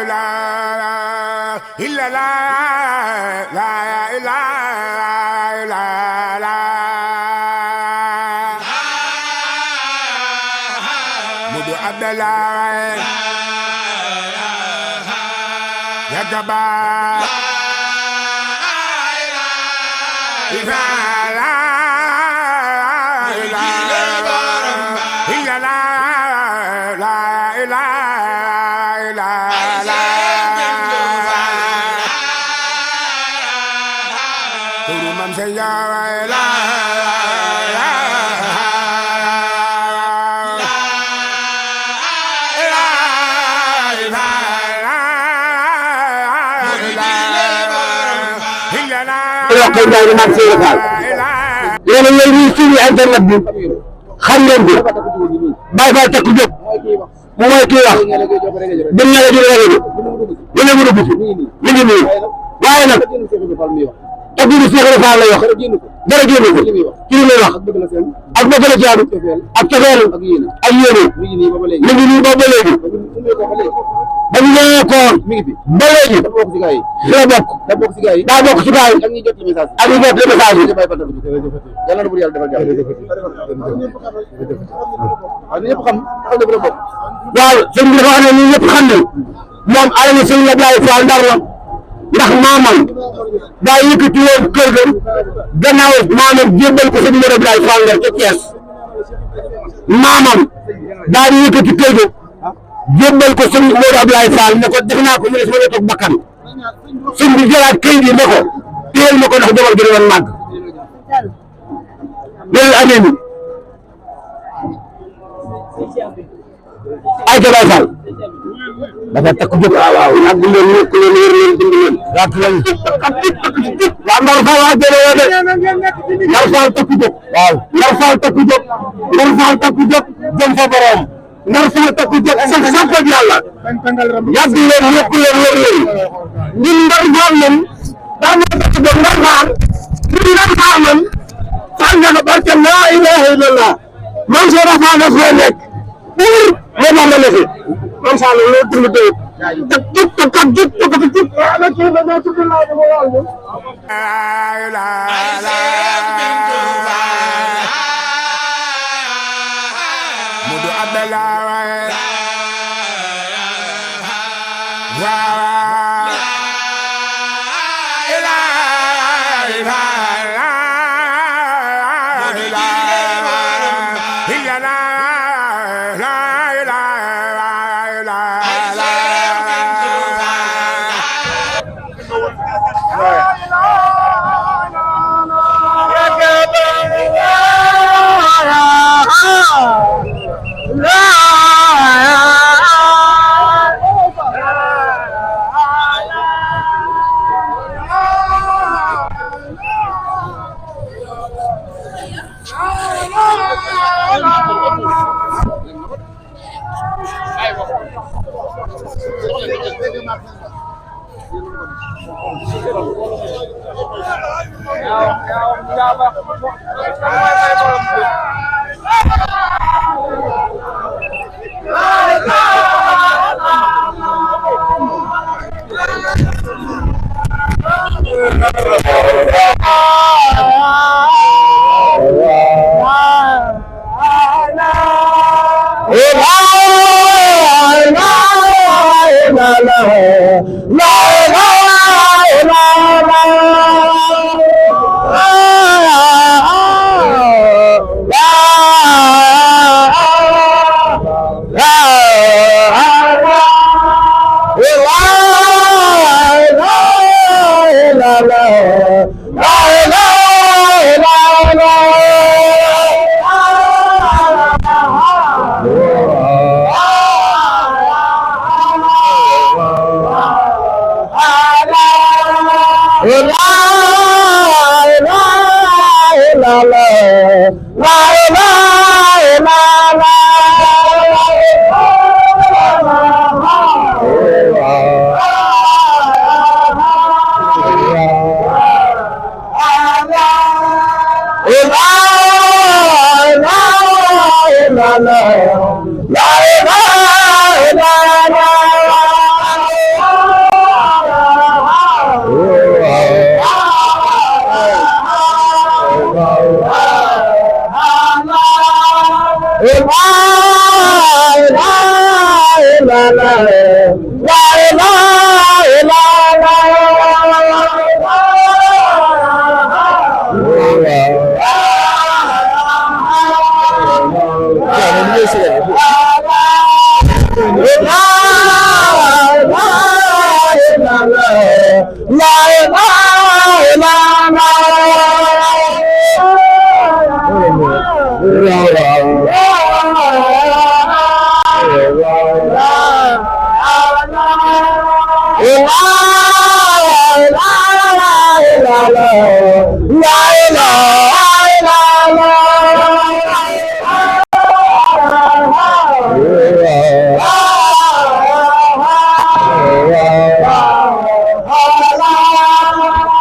ilaha illallah la ilaha illallah Mudu Abdallah ya gaba yéen a ngi suñu internet bi xam ngeen ko Baye Fall Takku Diop mooy kii wax dem na la jóge rajo bi yéen a ngi dugg si mi ngi nii waaye nag ak biir Cheikh Ibra Fall lay wax dara génn ko ci li muy wax ak bëgg la jaadu ak cofeel ak yéene mi ngi nii ba léegi ba ñu ñëwee koor ba léegi la bokk daa bokk ci gars yi ak ñi jot le message yi yàlla na bu yàlla defal jàmm ñëpp xam waaw sëñ bi dafa wax ne ñun ñëpp xam ne moom alal sëñ la Ablaye Fall Ndar la ndax maamam daa yëkkati woon kër ga gannaaw maamam jébbal ko sëñ Modou Ablaye Fall Ndar ca Thiès maamam daa yëkkati kër ga jébbal ko sëñ Modou Ablaye Fall ne ko def naa ko mu ne sama toog bakkan sëñ bi jëlaat këyit yi ne ko téyel ma ko ndax jabar gi doon màgg loolu amee ni ay ca Baye Fall dafa takk jóg waaw nag leen nekk leen wér leen dind leen rak lañ waa Ndar Fall waa jële yoo de Ndar Fall takk jóg waaw Ndar Fall takk jóg Ndar Fall takk jóg jëm fa borom Ndar Fall takk jóg sax sax ak yàlla yàgg leen nekk leen wér leen ñun Ndar Fall moom daa ma takk jóg Ndar Fall ñun Ndar Fall moom Fall nga ko barke laa ilaha illallah man soo rafaa daf lay nekk moo tax ma ne fi man saa la loo dund tey tak jub tak jub tak jub ala kii la ñoo tudd laa mo wal mo Mudu Abdallah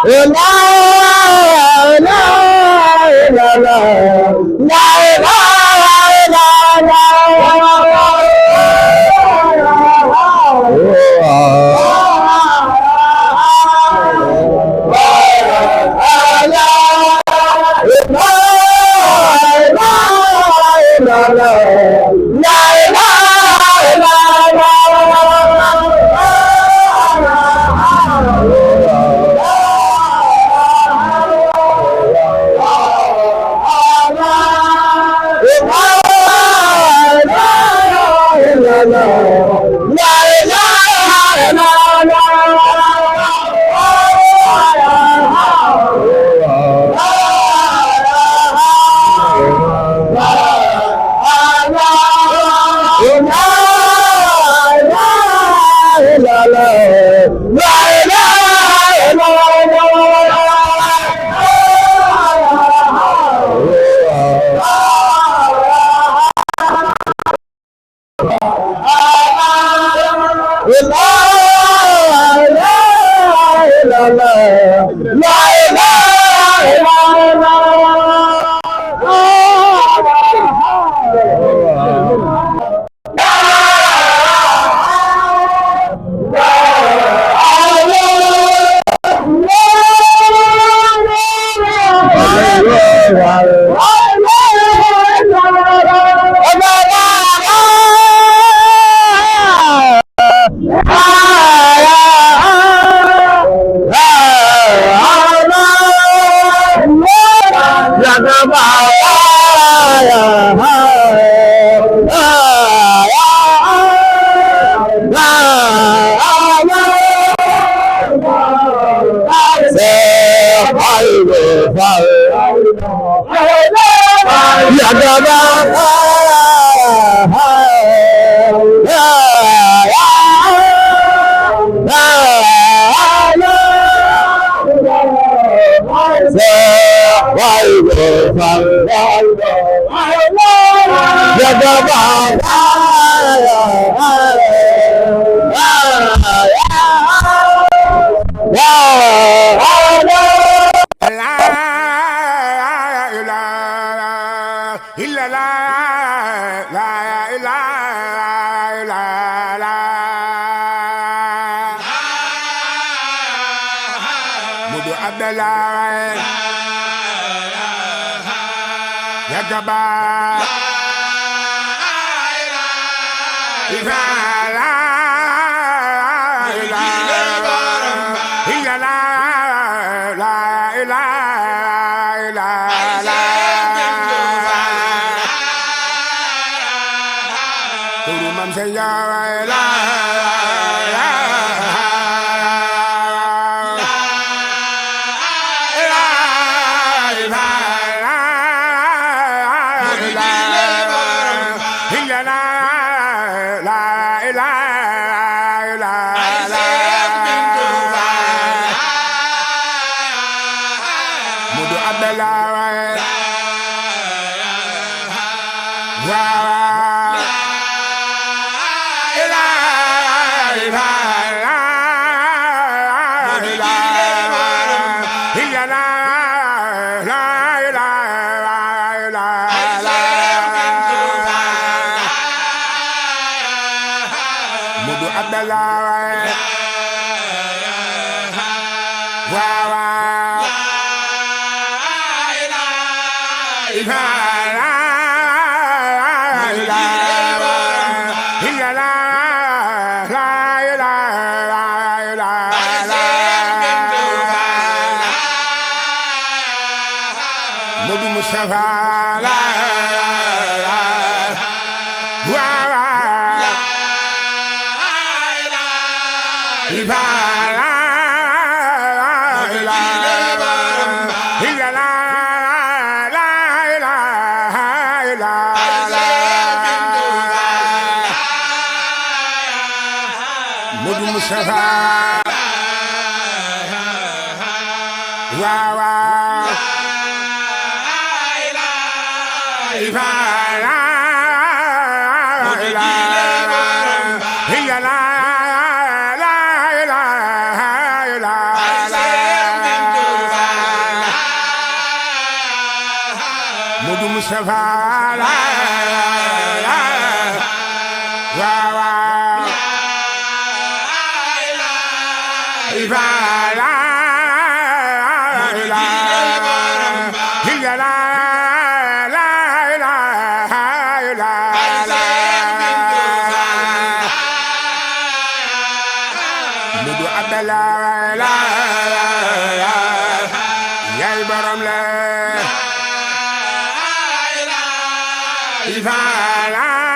Mudu Abdallah Yagaba Mustafa la waaw waaw Ifa la Mudu Abdala la yaay borom la Ifa la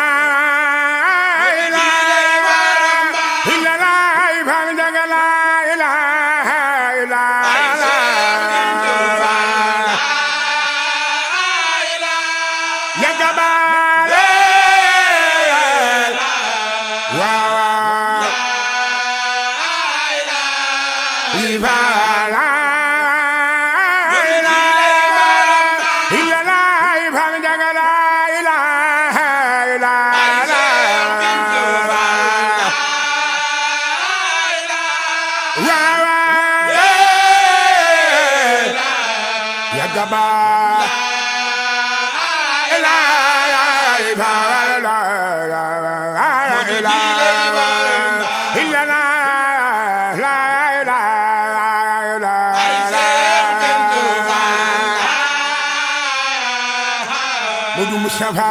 Mudu Mustafa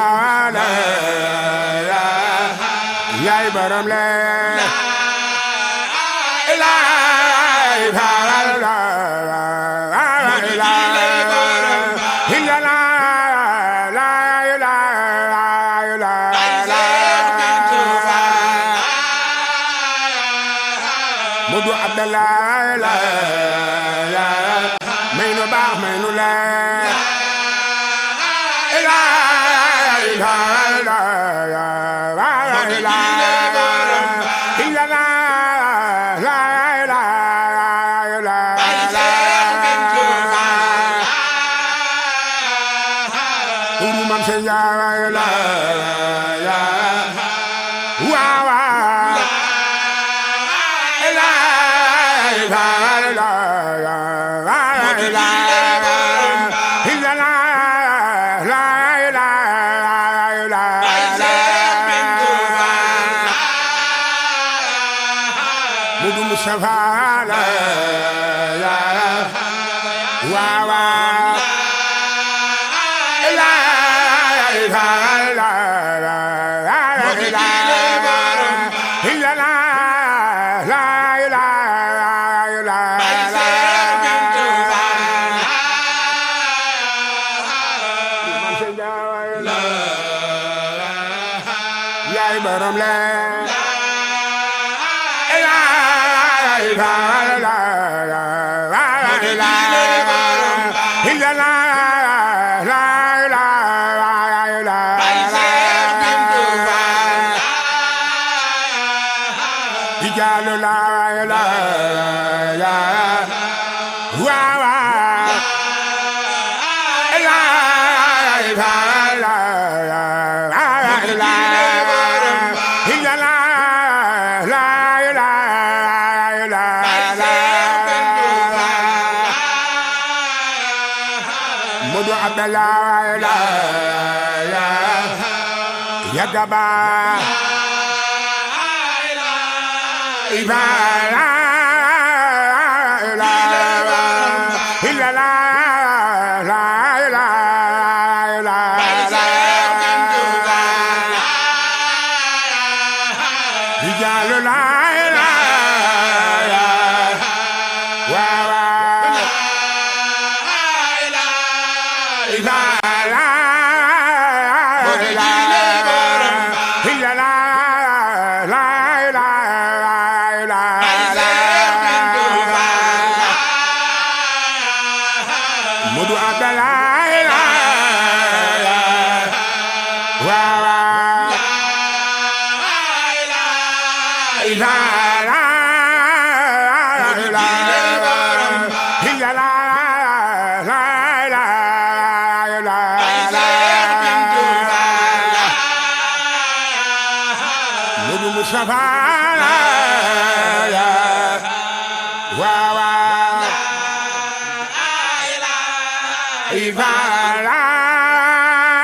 la yaay borom la la Mudu Abdala la may nu baax may nu la Mudu Mustafa la waaw waaw la yaay borom la Mudu Abdala la yagaba Ifa la Mudu Abdala Mudu Mustafa Ifa la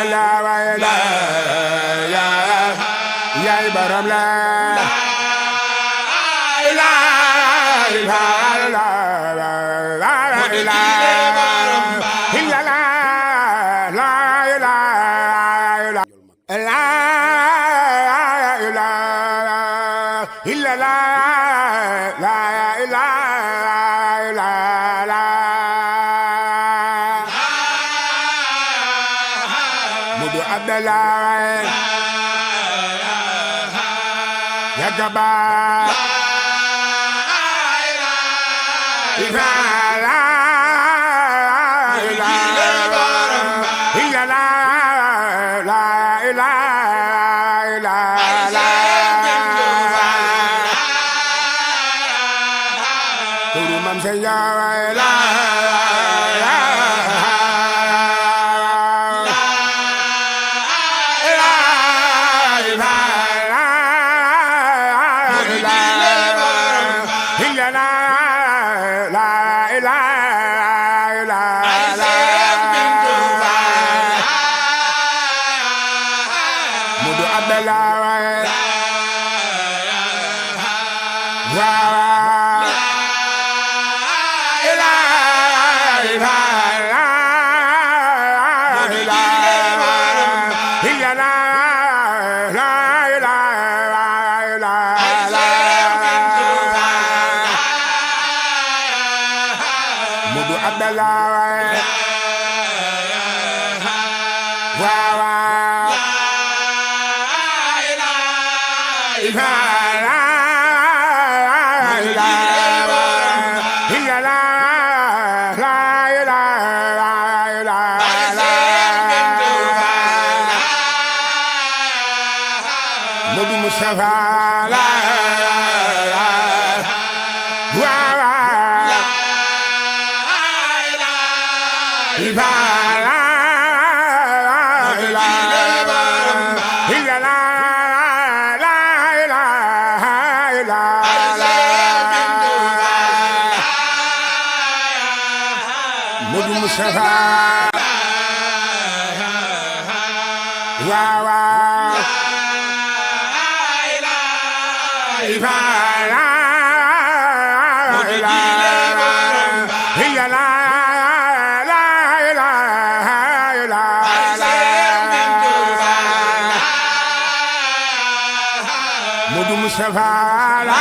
Abdallah waay la yaay borom la la Mudu Abdallah Yagaba Mudu Abdallah Mudu Abdallah Mudu Mustafa la Mudu Mustafa Mudu Mustafa la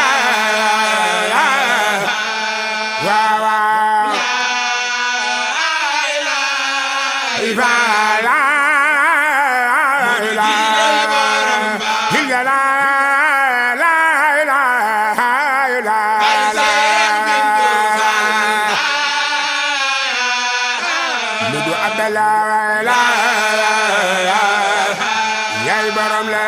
Mudu Abdallah yaay borom la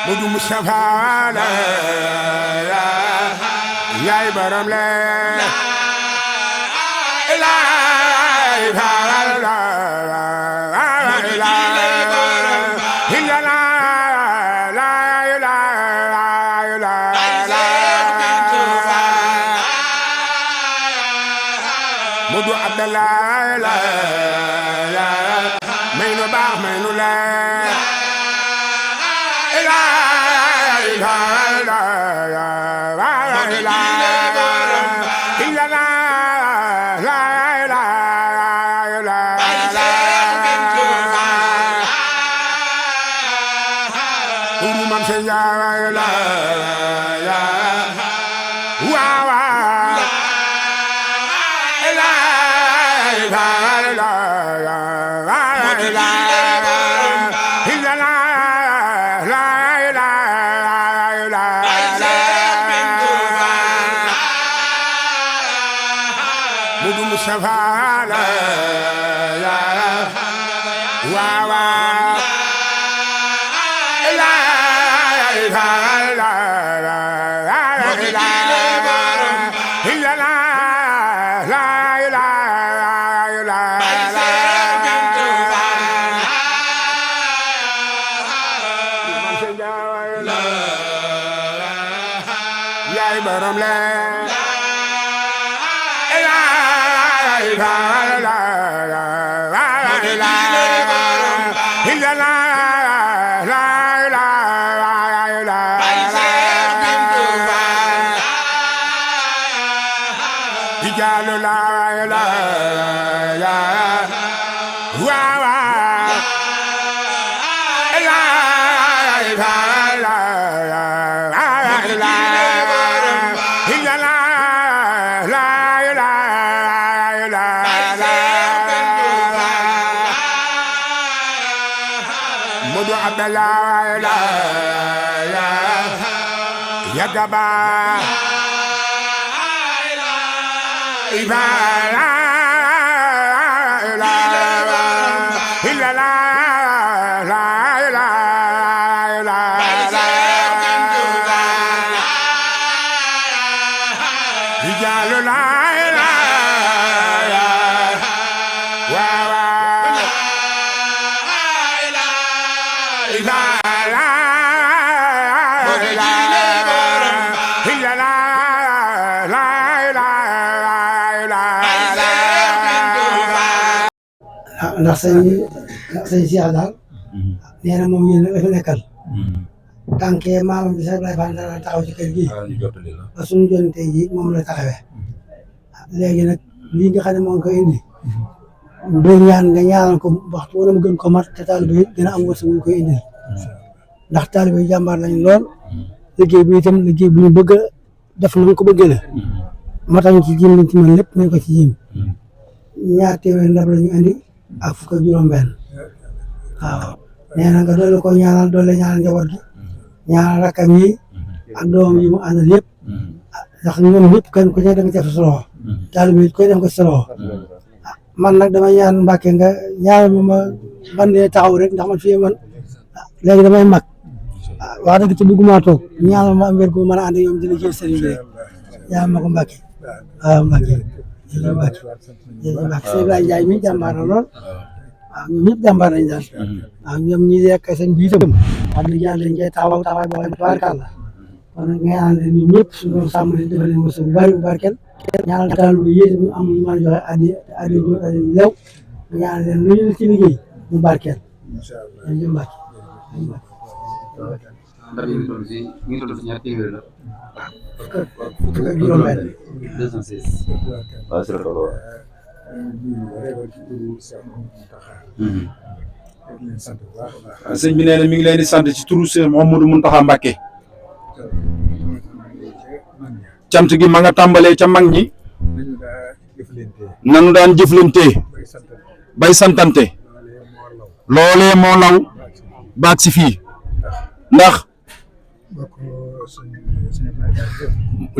Mudu Mustafa la yaay borom la Mudu Abdallah la may nu baax may nu la la ndax sëñ Cheikh daal nee na moom yéen la fi nekkal tànkee maamam bi sax lay fan dana taxaw ci kër gi ba suñu jon tey ji moom la taxawee léegi nag lii nga xam ne moo ngi koy indi doon ñaan nga ñaanal ko waxtu wala mu gën ko mat te taalibe yi dina am wërsëg mu koy indil ndax taalibe yi jàmbaar lañ lool liggéey bi itam liggéey bu ñu bëgg a def nañ ko bëggee la matañ ci jim liñ ci mën lépp nañ ko ci jim 2 téeméer ndab la ñu indi ak fukk ak juróom-benn waaw nee na nga doole ko ñaanal doole ñaanal njaboot gi ñaanal rakkam yi ak doomam yi mu àndal yëpp ndax ñoom ñëpp kenn ku ne da nga def sa loxo taalibe yi koy def ko sa loxo man nag dama ñaan Mbàkke nga ñaanal ma man de taxaw rek ndax man fii man léegi damay mag wax dëgg te bëgguma toog ñaanal ma am wér gu mën a ànd ñoom dina jël sëriñ bi rek ñaanal ma ko Mbàkke waaw Mbàkke jërëjëf Mbàkke jërëjëf Mbàkke sëñ Ibrahima Ndiaye mi jàmbaar la lool waaw ñoom ñëpp jàmbaar nañ daal waaw ñoom ñi rek sëñ bi itam wax dëgg yàlla dañ koy taxaw taxawaay boo xam ne tubaarkàlla kon nag nga ñaanal leen ñoom ñëpp suñu doon sàmm leen defal leen wërsëg bu bari bu barkeel ñaanal taal bu yéete mu am lu mën a joxe addi lew ñaanal leen lu ñu ci liggéey mu barkeel jërëjëf Mbàkke ndax mi ngi toll si ñaar téeméer la. fukk ak juróom-benn 216. waaw si la toll waaw. sëñ bi nee na mi ngi leen di sant ci turu Sëñ Mouhamadou Mountakha Mbacké cant gi ma nga tàmbalee ca mag ñi nanu daan jëflante bay santante loolee moo law baag si fii ndax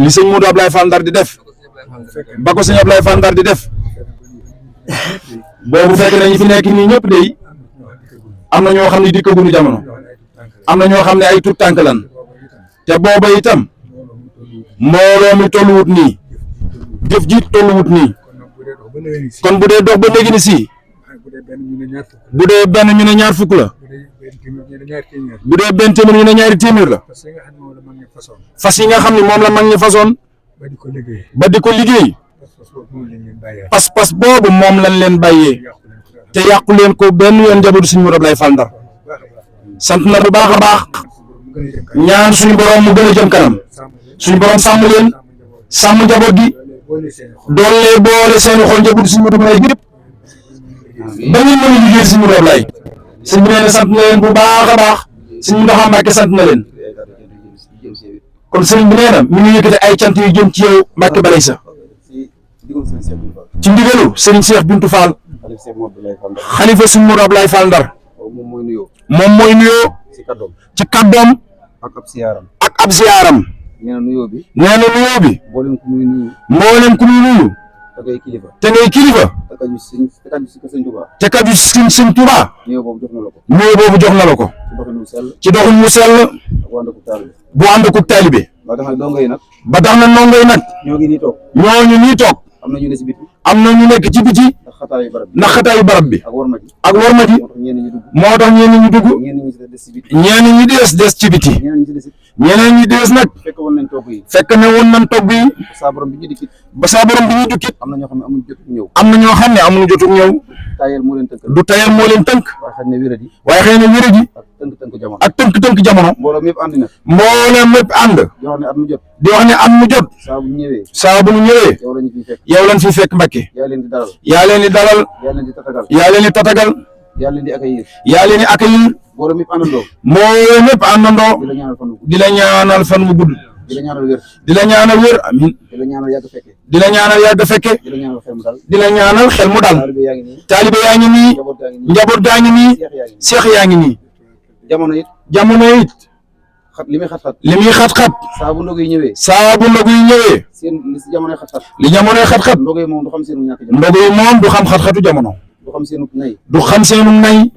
li sëñ Modou Ablaye Fall Ndar di def ba ko sëñ Ablaye Fall Ndar di def boobu fekk nañu fi nekk nii ñëpp de am na ñoo xam ne dikkaguñu jamono am na ñoo xam ne ay tout tànk lan te booba itam mbooloo mi tolluwut nii jëf ji tolluwut nii kon bu dee dox ba léegi ni si bu dee benn ñu ne ñaar fukk la bu dee benn téeméer ñu ne ñaari téeméer la fas yi nga xam ne moom la mag ñi façon ba di ko liggéey pas-pas boobu moom lañ leen bàyyee te yàqu leen ko benn yoon njabootu suñu Modou Ablaye Fall Ndar sant na bu baax a baax ñaan suñu borom mu gën a jëm kanam suñu borom sàmm leen sàmm njaboot gi doole boole seen xol njabootu suñu Modou Ablaye gépp ba ngeen mën a liggéey suñu Modou Ablaye sëñ bi nee na sant na leen bu baax a baax suñu Mountakha Mbacké sant na leen kon sëñ bi nee na mi ngi yëkkati ay cant yu jëm ci yow Mbacké Balaye sa ci ndigalu Serigne Cheikh Bintou Fall xalifa Serigne Modou Abdoulaye Fall Ndar moom mooy nuyoo ci kàddoom ak ab ziyaaram nee na nuyoo bi mboolem ku muy nuyu te ngay kilifa te kaju Sëñ Tuubaa nuyoo boobu jox na la ko ci doxin mu sell bu ànd ak taalibe ba tax na ndongo yi nag ñooñu nii toog am na ñu nekk ci biti ndax xataayu barab bi ak worma ji moo tax ñenn ñi dugg ñenn ñi des ci biti ñeneen ñi des nag fekk ne woon nañ togg yi ba saa borom bi ñuy dukkit am na ñoo xam ne amuñu jotug ñëw du tayal moo leen tënk waaye xëy na wéradi ak tënk jamono mbooleem mépp ànd di wax ne at mu jot saa bu ñu ñëwee yow lañ fi fekk Mbàkke yaa leen di dalal yaa leen di tatagal yaa leen di accueillir mbooleem mépp àndandoo di la ñaanal fan wu gudd di la ñaanal wér amin di la ñaanal yàgg fekke di la ñaanal xel mu dal taalibe yaa ngi nii njaboot gaa ngi nii seex yaa ngi nii jamono it li muy xat-xat saa bu ndog yi ñëwee li jamonoy xat-xat ndog yi moom du xam xat-xatu jamono du xam seenu nay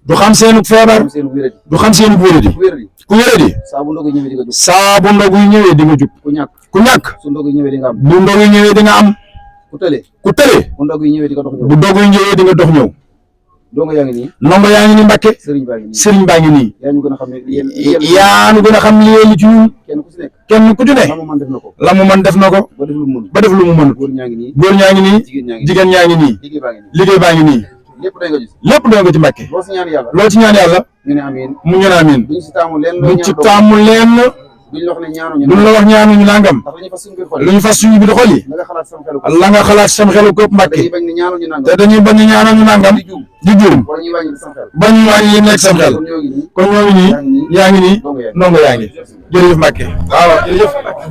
du xam seenu feebar du xam seenu wéradi ku wéradi saa bu ndog yi ñëwee di nga jub ku ñàkk bu ndog yi ñëwee di nga am ku tële bu ndog yi ñëwee di nga dox ñëw ndongo yaa ngi nii Mbàkke sëriñ baa ngi nii yaa ñu gën a xam li yéen ci ñun kenn ku ci ne la mu man def na ko ba def lu mu mënut góor ñaa ngi nii jigéen ñaa ngi nii liggéey baa ngi nii lépp doy nga ci Mbàkke loo ci ñaan yàlla mu ñu ne amiin duñ ci taamu leen duñ la wax ñaanuñu nangam lu ñu fas suñu bi di xol yi la nga xalaat sam xelu képp Mbàkke te dañuy bañ ñaanal ñu nangam di juum ba ñu wàññi yi nekk sam xel kon ñoo ngi nii yaa ngi nii ndongo yaa ngi jërëjëf Mbàkke waaw jërëjëf Mbàkke